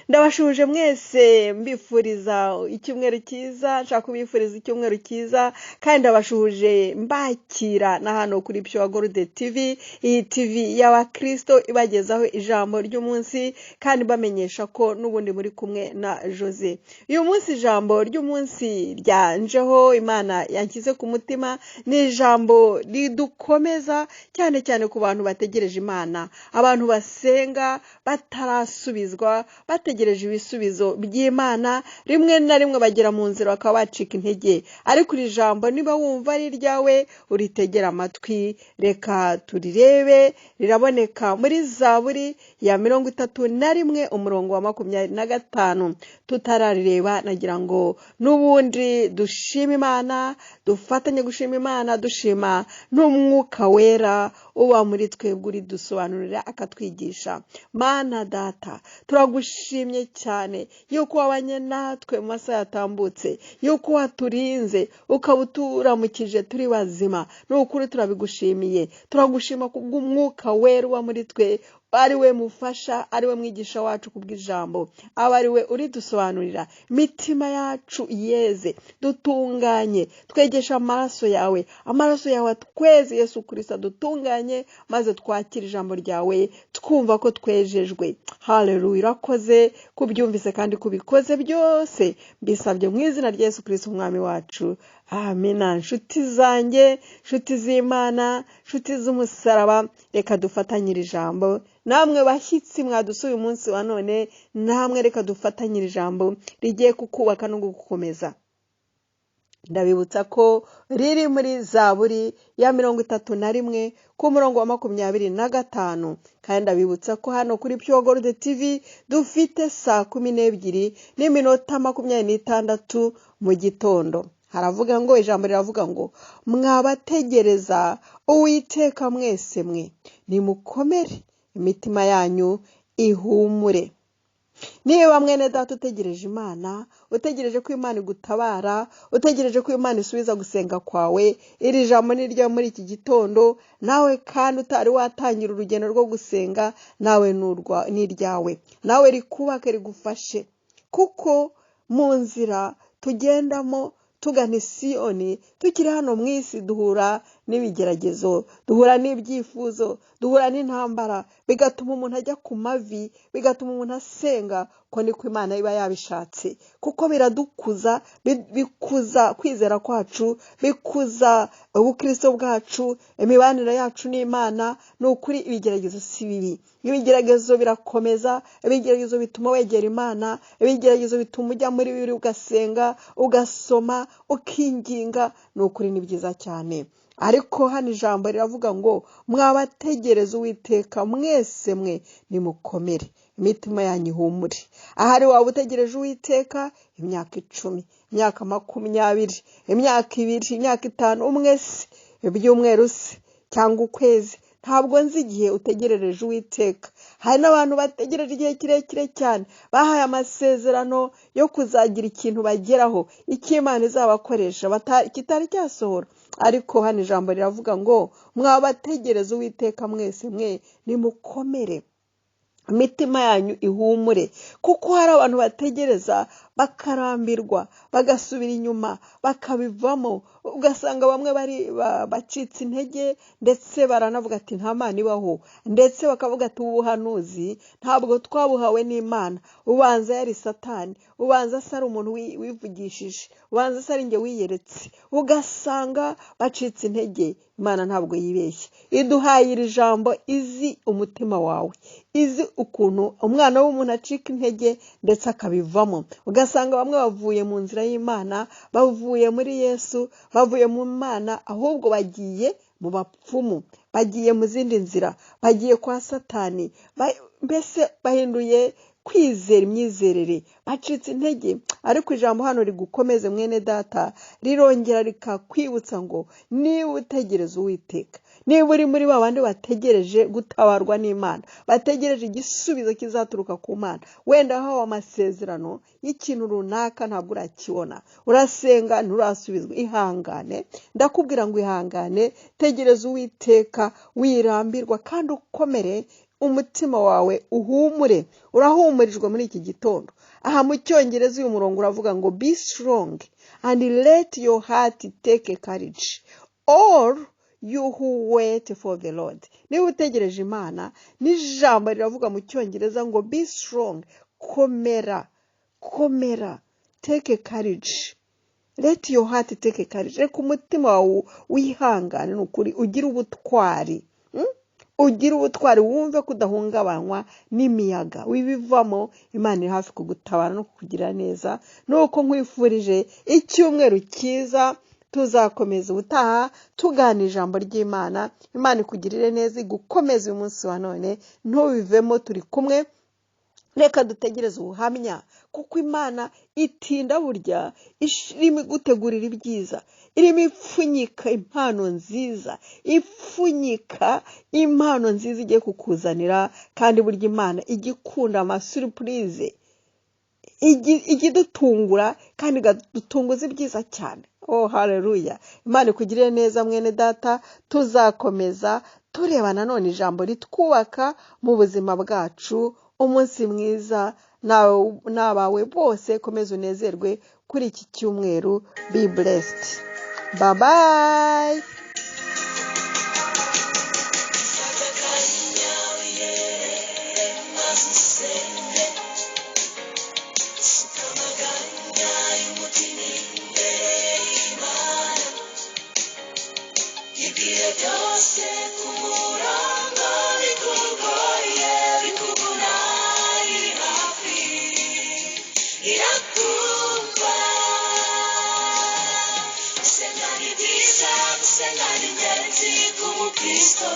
Ndabashuje mwese, mbifuriza icyumweru cyiza, nshaka kubifuriza icyumweru cyiza, kandi ndabashuhuje mbakira na hano kuri Pure Gold TV, iyi TV y'Abakristo ibagezaho ijambo ry'umunsi, kandi bamenyesha ko n'ubundi muri kumwe na Jose. Uyu munsi ijambo ry'umunsi ryanjeho, Imana yanshyize ku mutima, ni ijambo ridukomeza cyane cyane ku bantu bategereje Imana, abantu basenga batarasubizwa, bategereje ibisubizo by'Imana, rimwe na rimwe bagera mu nzira bakaba bacika intege. Ariko iri jambo niba wumva ari iryawe, uritegera amatwi, reka turirebe. Riraboneka muri Zaburi ya 31, umurongo wa 25. Tutararireba, nagira ngo n'ubundi dushime Imana, dufatanye gushima Imana, dushima n'Umwuka Wera uba muri twebwe, uridusobanurira akatwigisha. Mana Data, turagushimye cyane yuko wabanye natwe mu masaha yatambutse, yuko waturinze, ukaba uturamukije turi bazima. Ni ukuri turabigushimiye. Turagushima kubw'Umwuka Wera uba muri twe, ari we mufasha, ari we mwigisha wacu kubw'ijambo, aba ari we uridusobanurira. Imitima yacu yeze, dutunganye, twegesha amaraso yawe, amaraso yawe atweze, Yesu Kirisito dutunganye, maze twakire ijambo ryawe twumva ko twejejwe. Haleluya! Urakoze kubyumvise kandi kubikoze byose, mbisabye mu izina rya Yesu Kirisito Umwami wacu, amina. Nshuti zanjye, nshuti z'Imana, nshuti z'umusaraba, reka dufatanyire ijambo. Namwe bashyitsi mwadusuye umunsi wa none, namwe reka dufatanyire ijambo rigiye kukubaka no kugukomeza. Ndabibutsa ko riri muri Zaburi ya 31 ku murongo wa 25, kandi ndabibutsa ko hano kuri Pure Gold TV dufite saa 12:26 mu gitondo. Haravuga ngo, ijambo riravuga ngo: "Mwabategereza Uwiteka mwese mwe, nimukomere, imitima yanyu ihumure." Niba mwene Data utegereje Imana, utegereje ko Imana igutabara, utegereje ko Imana isubiza gusenga kwawe, iri jambo ni iryo muri iki gitondo. Nawe kandi utari watangira urugendo rwo gusenga, nawe ni iryawe, nawe rikubake, rigufashe, kuko mu nzira tugendamo tugana Isiyoni tukiri hano mu isi, duhura n'ibigeragezo, duhura n'ibyifuzo, duhura n'intambara, bigatuma umuntu ajya ku mavi, bigatuma umuntu asenga, ko niko Imana iba yabishatse, kuko biradukuza, bikuza kwizera kwacu, bikuza ubukristo bwacu, imibanire yacu n'Imana. Ni ukuri ibigeragezo si bibi, ibigeragezo birakomeza, ibigeragezo bituma wegera Imana, ibigeragezo bituma ujya muri Bibiliya ugasenga, ugasoma, ukinginga. Ni ukuri ni byiza cyane. Ariko hano ijambo riravuga ngo: "Mwabategereza Uwiteka mwese mwe, nimukomere, imitima yanyu ihumure." Ahari waba utegereje Uwiteka imyaka 10, imyaka 20, imyaka 2, imyaka 5, umwe se, ibyumweru se, cyangwa ukwezi, ntabwo nzi igihe utegerereje Uwiteka. Hari n'abantu bategereje igihe kirekire cyane, bahaye amasezerano yo kuzagira ikintu bageraho, icyo Imana izabakoresha kitari cyasohora. Ariko hano ijambo riravuga ngo: "Mwabategereza Uwiteka mwese mwe, nimukomere, imitima yanyu ihumure." Kuko hari abantu bategereza bakarambirwa, bagasubira inyuma, bakabivamo, ugasanga bamwe bari bacitse intege, ndetse baranavuga ati: "Nta Mana ibaho", ndetse bakavuga ati: "Ubu buhanuzi ntabwo twabuhawe n'Imana, ubanza yari Satani, ubanza se ari umuntu wivugishije, ubanza se ari njye wiyeretse." Ugasanga bacitse intege. Imana ntabwo yibeshya, iduhaye iri jambo izi umutima wawe, izi ukuntu umwana w'umuntu acika intege ndetse akabivamo. Ugasanga bamwe bavuye mu nzira y'Imana, bavuye muri Yesu, bavuye mu Mana, ahubwo bagiye mu bapfumu, bagiye mu zindi nzira, bagiye kwa Satani, mbese bahinduye kwizera, imyizerere, bacitse intege. Ariko ijambo hano rigukomeze, mwene Data, rirongera rikakwibutsa ngo niba utegereza Uwiteka, niba uri muri ba bandi bategereje gutabarwa n'Imana, bategereje igisubizo kizaturuka ku Mana, wenda wahawe amasezerano y'ikintu runaka ntabwo urakibona, urasenga nturasubizwa, ihangane. Ndakubwira ngo ihangane, tegereza Uwiteka, wirambirwa kandi ukomere. Umutima wawe uhumure. Urahumurijwe muri iki gitondo. Aha mu Cyongereza uyu murongo uravuga ngo: "Be strong and let your heart take courage, all you who wait for the Lord." Niba utegereje Imana, n'ijambo riravuga mu Cyongereza ngo: "Be strong", komera, komera, "take courage, let your heart take courage", reka umutima wawe wihangane. Ni ukuri ugire ubutwari, Ugire ubutwari, wumve ko udahungabanywa n'imiyaga wibivamo. Imana iri hafi kugutabara no kukugirira neza. Nuko nkwifurije icyumweru cyiza. Tuzakomeza ubutaha tuganira ijambo ry'Imana. Imana ikugirire neza, igukomeze uyu munsi wa none, ntubivemo, turi kumwe. Reka dutegereze ubuhamya, kuko Imana itinda burya irimo igutegurira ibyiza, irimo ipfunyika impano nziza, ipfunyika impano nziza igiye kukuzanira. Kandi burya Imana ijya ikunda amasurprise, ijya idutungura kandi ikadutunguza ibyiza cyane. Oh, haleluya! Imana ikugirire neza, mwene data. Tuzakomeza tureba nanone ijambo ritwubaka mu buzima bwacu. Umunsi mwiza n'abawe bose. Komeza unezerwe kuri iki cyumweru. Be blessed, bye bye. Fata akanya wiherere maze usenge, suka amaganya y'umutima imbere y'Imana, ibwire byose ku murongo bikugoye, bikuvuna, iri hafi, irakumva. Gusenga ni byiza, gusenga ni ingenzi ku mukristo.